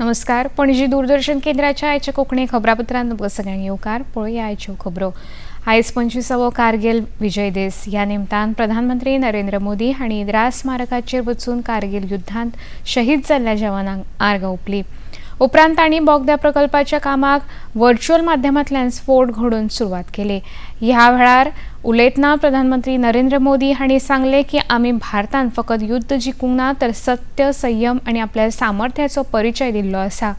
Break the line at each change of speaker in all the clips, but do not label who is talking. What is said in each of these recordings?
नमस्कार, पणजी दूरदर्शन केंद्राच्या आयच्या कोंकणी खबरापत्रांत तुमकां सगळ्यांक येवकार. पळोवया आयच्यो खबरो. आयज 25वो कारगिल विजय दीस. ह्या निमतान प्रधानमंत्री नरेंद्र मोदी हांणी द्रास स्मारकाचेर वचून कारगिल युद्धांत शहीद जाल्ल्या जवानांक आर्गां ओंपली. उपरांत तांणी बोगद्या प्रकल्पाच्या कामाक व्हर्च्युअल माध्यमांतल्यान स्फोट घडोवन सुरवात केली. ह्या वेळार उलयतना प्रधानमंत्री नरेंद्र मोदी हांणी सांगलें की आमी भारतान फकत युद्ध जिखूंक ना, तर सत्य, संयम आनी आपल्या सामर्थ्याचो परिचय दिल्लो आसा.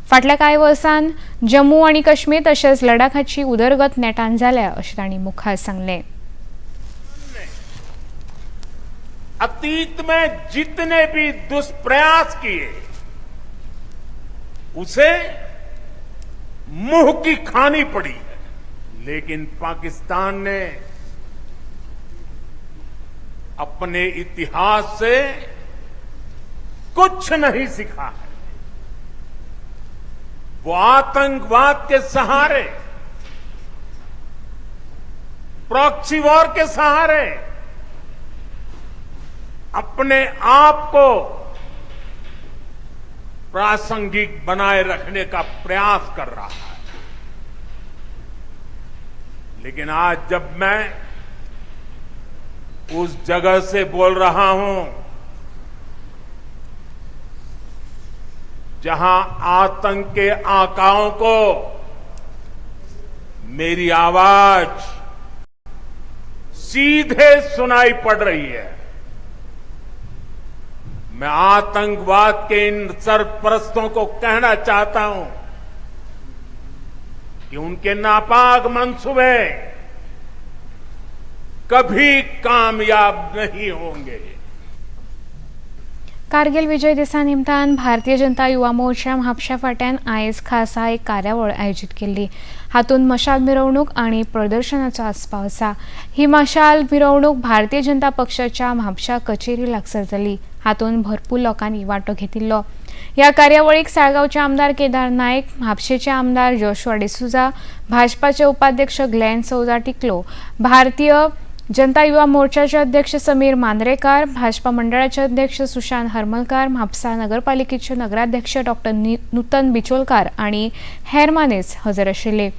फाटल्या कांय वर्सांत जम्मू आनी काश्मीर तशेंच लडाखाची उदरगत नेटान जाल्या, अशें तांणी मुखार सांगलें.
अतीत में जितने भी दुष्प्रयास किए, उसे मुंह की खानी पड़ी है, लेकिन पाकिस्तान ने अपने इतिहास से कुछ नहीं सीखा है। वो आतंकवाद के सहारे, प्रॉक्सी वॉर के सहारे अपने आप को प्रासंगिक बनाए रखने का प्रयास कर रहा है। लेकिन आज जब मैं उस जगह से बोल रहा हूं जहां आतंक के आकाओं को मेरी आवाज सीधे सुनाई पड़ रही है, मैं आतंकवाद के इन सरपरस्तों को कहना चाहता हूं कि उनके नापाक मंसूबे कभी कामयाब नहीं होंगे।
कारगिल विजय दिसा निमतान भारतीय जनता युवा मोर्चा म्हापशा फाट्यान आयज खासा एक कार्यावळ आयोजीत केल्ली. हातूंत मशाल मिरवणूक आनी प्रदर्शनाचो आस्पाव आसा. ही मशाल मिरवणूक भारतीय जनता पक्षाच्या म्हापशा कचेरी लागसर जाली. हातूंत भरपूर लोकांनी वांटो घेतिल्लो. ह्या कार्यावळीक साळगांवचे आमदार केदार नायक, म्हापशेचे आमदार जोशुआ डिसुजा, भाजपाचे उपाध्यक्ष ग्लॅन सौजा टिकलो, भारतीय जनता युवा मोर्चाचे अध्यक्ष समीर मांद्रेकार, भाजपा मंडळाचे अध्यक्ष सुशांत हरमलकार, म्हापसा नगरपालिकेचे नगराध्यक्ष डॉक्टर नूतन बिचोलकार आणि हेर मानेस हजर आशिल्ले.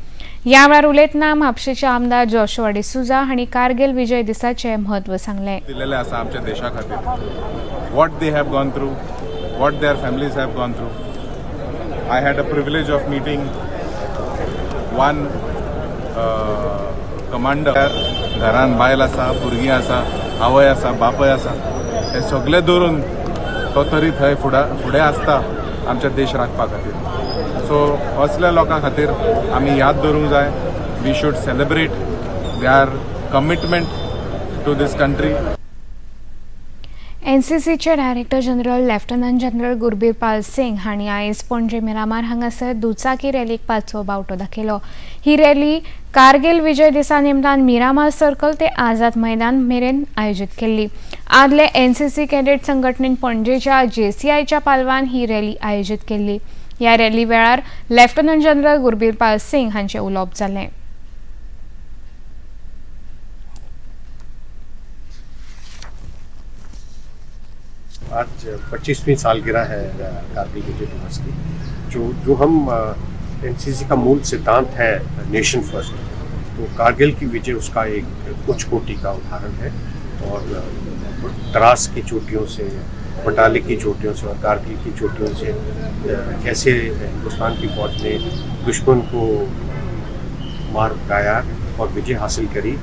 ह्या वेळार उलयतना म्हापशेचे आमदार जोशुआ डिसुजा हांणी कारगिल विजय दिसाचें म्हत्व सांगलें.
दिलेले आसा आमच्या देशा खातीर, what they have gone through, what their families have gone through. I had a privilege of meeting one commander. घरान बायल आसा, भुरगीं आसा, आवय आसा, बापय आसा, हे सगळे धरून तो तरी थंय फुडें आसता आमच्या देश राखपा खातीर. सो असल्या लोकां खातीर आमी याद दवरूंक जाय. We should celebrate their commitment to this country.
एनसीसीचे director general lieutenant general Gurbir Pal Singh हांणी आयज पणजे मिरामार हांगासर दुचाकी रॅलीक पाचवो बावटो दाखयलो. ही रॅली कारगिल विजय दिसा निमतान मिरामार सर्कल ते आझाद मैदान मेरेन आयोजीत केल्ली. आदले एनसीसी कॅडेट संघटनेन पणजेच्या जेसीआयच्या पालवान ही रॅली आयोजीत केल्ली. ह्या रॅली वेळार लेफ्टनंट जनरल गुरबीर पाल सिंग हांचें उलोवप जालें.
आज 25वीं सालगिरह है कारगिल विजय दिवस की। जो जो हम एनसीसी का मूल सिद्धांत है नेशन फर्स्ट, तो कारगिल की विजय उसका एक उच्च कोटि का उदाहरण है। और द्रास की चोटियों से, बटालिक की चोटियों से और कारगिल की चोटियों से कैसे हिंदुस्तान की फौज ने दुश्मन को मार भगाया और विजय हासिल करी,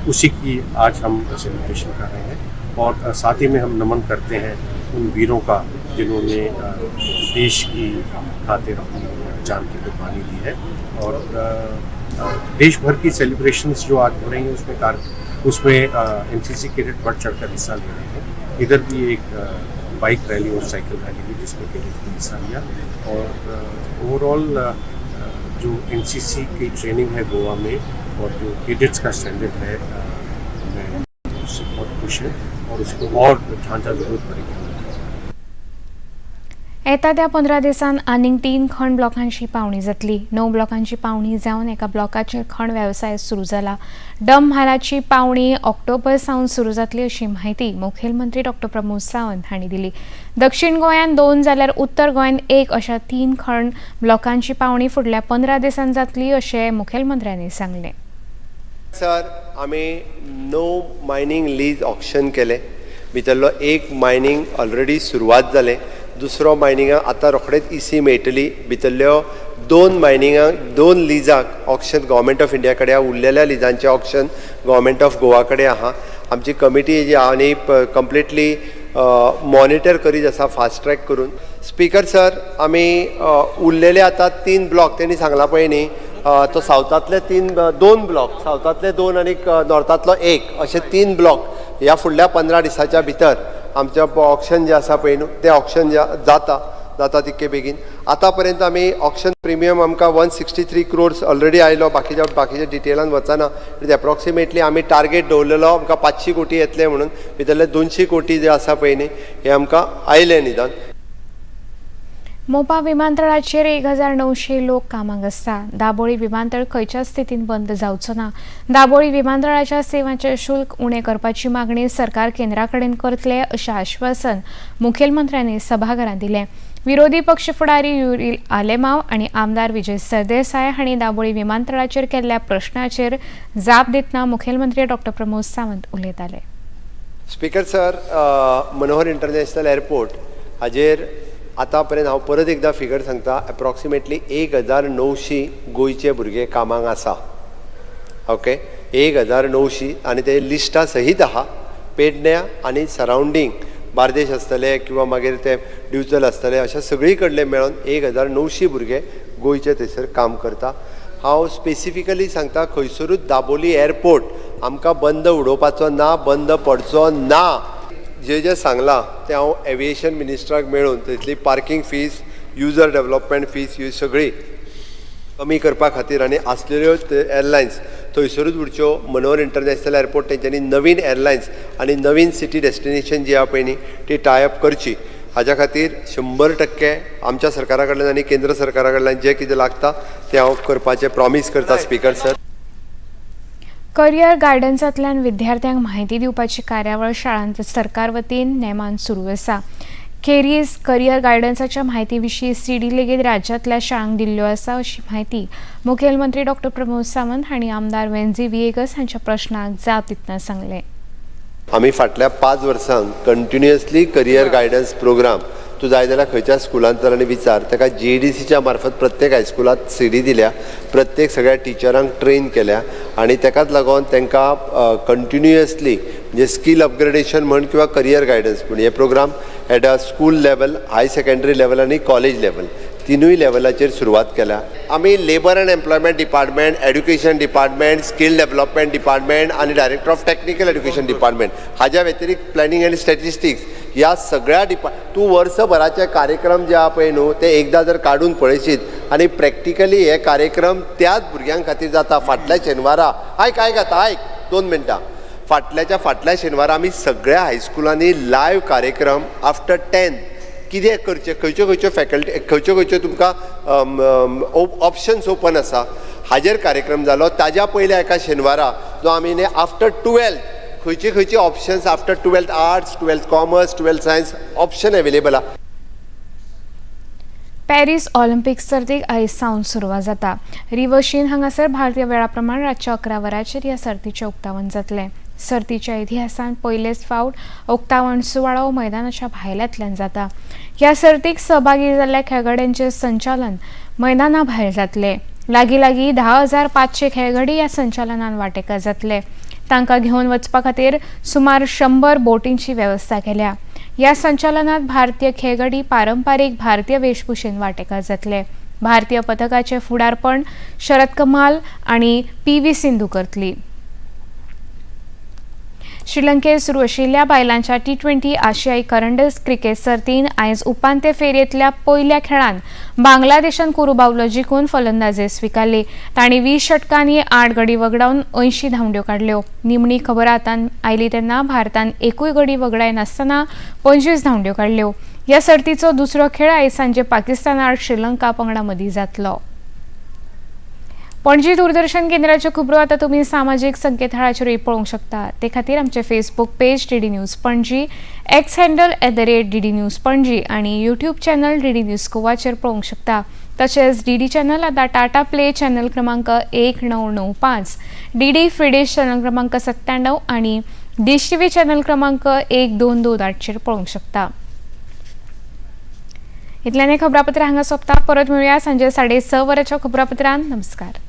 उसी की आज हम सेलिब्रेशन कर रहे हैं। और साथ ही में हम नमन करते हैं उन वीरों का जिन्होंने देश की खातिर अपनी जान की कुर्बानी दी है। और देश भर की सेलिब्रेशंस जो आज हो रही हैं, उसमें एनसीसी कैडेट बढ़ चढ़ कर हिस्सा ले रहे हैं। इधर भी एक बाइक रैली और साइकिल रैली हुई, जिसमें कैडेट ने हिस्सा लिया। और ओवरऑल जो एनसीसी की ट्रेनिंग है गोवा में और जो कैडेट्स का स्टैंडर्ड है, मैं उससे बहुत खुश है और उसको और जहाँ जहाँ ज़रूरत पड़ेगी।
येता त्या 15 दिसांत आनीक 3 खण ब्लॉकांची पावणी जातली. 9 ब्लॉकांची पावणी जावन एका ब्लॉकाचेर खण वेवसाय सुरू जाला. डम म्हालाची पावणी ऑक्टोबर सावन सुरू जातली अशी म्हायती मुखेलमंत्री डॉ प्रमोद सावंत हांणी दिली. दक्षिण गोंयांत 2 जाल्यार उत्तर गोंयांत 1 अशा 3 खण ब्लॉकांची पावणी फुडल्या 15 दिसांत जातली अशें मुखेलमंत्र्यांनी सांगलें.
सर, आमी 9 मायनींग लीज ऑक्शन केले. भितरलो 1 मायनींग ऑलरेडी सुरवात जालें, दुसरो मायनिंगाक आतां रोखडेच इसी मेळटली. भितरल्यो 2 मायनिंगाक 2 लिजाक ऑक्शन गव्हर्मेंट ऑफ इंडिया कडेन, उरलेल्या लिजांचें ऑक्शन गव्हर्मेंट ऑफ गोवा कडेन आहा. आमची कमिटी जी आहा आनी कंप्लिटली मॉनिटर करीत आसा फास्ट ट्रॅक करून. स्पीकर सर, आमी उरलेले आतां 3 ब्लॉक तेणी सांगला पळय न्ही, तो सावथांतले 2 ब्लॉक, सावथांतले 2 आनी नॉर्थांतलो 1 अशे 3 ब्लॉक ह्या फुडल्या 15 दिसाच्या भितर आमचें ऑक्शन जें आसा पळय न्हू तें ऑक्शन जाता जाता तितके बेगीन. आतां पर्यंत आमी ऑक्शन प्रिमियम आमकां 163 क्रोर्स ऑलरेडी आयलो. बाकीच्या डिटेलान वचना. एप्रोक्सिमेटली आमी टार्गेट दवरलेलो आमकां 500 कोटी येतले म्हणून, भितरले 200 कोटी जे आसा पळय न्ही हे आमकां आयले निदान.
मोपा विमानतळाचेर 1900 लोक कामाक आसता. दाबोळी विमानतळ खंयच्याच स्थितीन बंद जावचो ना. दाबोळी विमानतळाच्या सेवांचे शुल्क उणें करपाची मागणी सरकार केंद्रा कडेन करतले अशें आश्वासन मुखेलमंत्र्यांनी सभाघरांत दिलें. विरोधी पक्ष फुडारी युरी आलेमाव आनी आमदार विजय सरदेसाय हांणी दाबोळी विमानतळाचेर केल्ल्या प्रश्नाचेर जाप दितना मुखेलमंत्री डॉ प्रमोद सावंत उलयताले.
Speaker sir, Manohar international airport हाजेर आतां पर्यंत हांव परत एकदां फिगर सांगता, एप्रोक्सिमेटली 1900 गोंयचे भुरगे कामाक आसा. ओके, 1900 आनी ते लिस्टा सहीत आहा. पेडण्या आनी सरावंडींग बार्देश आसतले किंवा मागीर ते दिवचल आसतले, अशा सगळी कडले मेळोन 1900 भुरगे गोंयचे थंयसर काम करता. हांव स्पेसिफिकली सांगता, खंयसरूच दाबोली एअरपोर्ट आमकां बंद उडोवपाचो ना, बंद पडचो ना. जे जे सांगलां तें हांव एविएशन मिनिस्टराक मेळून थंयसली parking fees, user development fees ही सगळी कमी करपा खातीर आनी आसलेल्यो एअरलायन्स थंयसरूच उरच्यो. मनोहर इंटरनॅशनल एअरपोर्ट तेंच्यांनी नवीन एअरलायन्स आनी नवीन सिटी डेस्टिनेशन जी आहा पळय न्ही ती टायअप करची. हाज्या खातीर 100% आमच्या सरकारा कडल्यान आनी केंद्र सरकारा कडल्यान जें कितें लागता तें हांव करपाचें प्रॉमीस करता. स्पीकर सर,
करियर गायडन्सांतल्यान विद्यार्थ्यांक म्हायती दिवपाची कार्यावळ शाळांत सरकार वतीन नेमान सुरू आसा. खेरीज करियर गायडन्साच्या म्हायती विशीं सीडी लेगीत राज्यांतल्या शाळांक दिल्ल्यो आसा अशी म्हायती मुखेलमंत्री डॉ प्रमोद सावंत हांणी आमदार वेन्झी व्हिएगस हांच्या प्रश्नाक जाप दितना सांगलें.
आमी फाटल्या 5 वर्सांक कंटिन्युअसली करियर गायडन्स प्रोग्राम, तूं जाय जाल्यार खंयच्या स्कुलांत चल आनी विचार, ताका जीईडीसीच्या मार्फत प्रत्येक हायस्कुलांत सीडी दिल्या, प्रत्येक सगळ्या टिचरांक ट्रेन केल्या आनी ताकाच लागून तांकां कंटिन्युअसली म्हणजे स्कील अपग्रेडेशन म्हण किंवा करियर गायडन्स म्हण हे program at a school level, high secondary level आनी कॉलेज लेवल तिनूय लेवलाचेर सुरवात केल्या. आमी labour and employment department, education department, skill development department आनी director of technical education department हाज्या व्यतिरिक्त प्लॅनिंग आनी स्टॅटिस्टिक्स ह्या सगळ्या तूं वर्सभराचे कार्यक्रम जे आहा पळय न्हू ते एकदां जर काडून पळयशीत आनी प्रॅक्टिकली हे कार्यक्रम त्याच भुरग्यां खातीर जाता. फाटल्या शेनवारा, आयक आयक आतां आयक 2 मिनटां, फाटल्या शेनवारा आमी सगळ्या हायस्कुलांनी लायव्ह कार्यक्रम आफ्टर 10 कितें करचें, खंयच्यो खंयच्यो फॅकल्टी, खंयच्यो खंयच्यो तुमकां ऑप्शन्स ओपन आसा हाजेर कार्यक्रम जालो. ताज्या पयल्या एका शेनवारा जो आमी न्ही आफ्टर 12 खंयचे खंयचे options after 12th arts, 12th commerce, 12th science option available आहा.
पॅरीस ऑलिम्पिक सर्तीक आयज सावन सुरवात जाता. रिवशीन हांगासर भारतीय वेळा प्रमाण रातच्या 11 वरांचेर ह्या सर्तीचें उक्तावण जातलें. सर्तीच्या इतिहासांत पयलेच फावट उक्तावण सुवाळो मैदानाच्या भायल्यांतल्यान जाता. ह्या सर्तीक सहभागी जाल्ल्या खेळगड्यांचें संचालन मैदाना भायर जातलें. लागीं लागीं 10,500 खेळगडी ह्या संचालनान वांटेकार जातले. तांकां घेवन वचपा खातीर सुमार 100 बोटींची वेवस्था केल्या. ह्या संचालनात भारतीय खेळगडी पारंपारीक भारतीय वेशभूषेन वांटेकार जातले. भारतीय पथकाचे फुडारपण शरद कमाल आनी PV Sindhu करतली. श्रीलंकेत सुरू आशिल्ल्या बायलांच्या T20 आशियाई करंडस क्रिकेट सर्तीन आयज उपांत्य फेरयेंतल्या पयल्या खेळान बांगलादेशान कुरू बावलो जिखून फलंदाजी स्विकारली. तांणी 20 षटकांनी 8 गडी वगडावन 80 धांवड्यो काडल्यो. निमणी खबर हातान आयली तेन्ना भारतान एकूय गडी वगडाय नासतना 25 धांवड्यो काडल्यो. ह्या सर्तीचो दुसरो खेळ आयज सांजे पाकिस्ताना आड श्रीलंका पंगडा मदीं जातलो. पणजी दूरदर्शन केंद्राच्यो खबरो आतां तुमी सामाजीक संकेतथळाचेरूय पळोवंक शकता. ते खातीर आमचें Facebook page DD news Panaji, X handle @DDNews Panaji आनी यूट्यूब चॅनल डीडी न्यूज गोवाचेर पळोवंक शकता. तशेंच डीडी चॅनल आतां टाटा प्ले चॅनल क्रमांक 1995, डीडी फ्री चॅनल क्रमांक 97 आनी डिश टीव्ही चॅनल क्रमांक 1228चेर पळोवंक शकता. इतल्यान हें खबरापत्र हांगा सोंपता. परत मेळुया सांजे 6:30 वरांच्या खबरापत्रान. नमस्कार.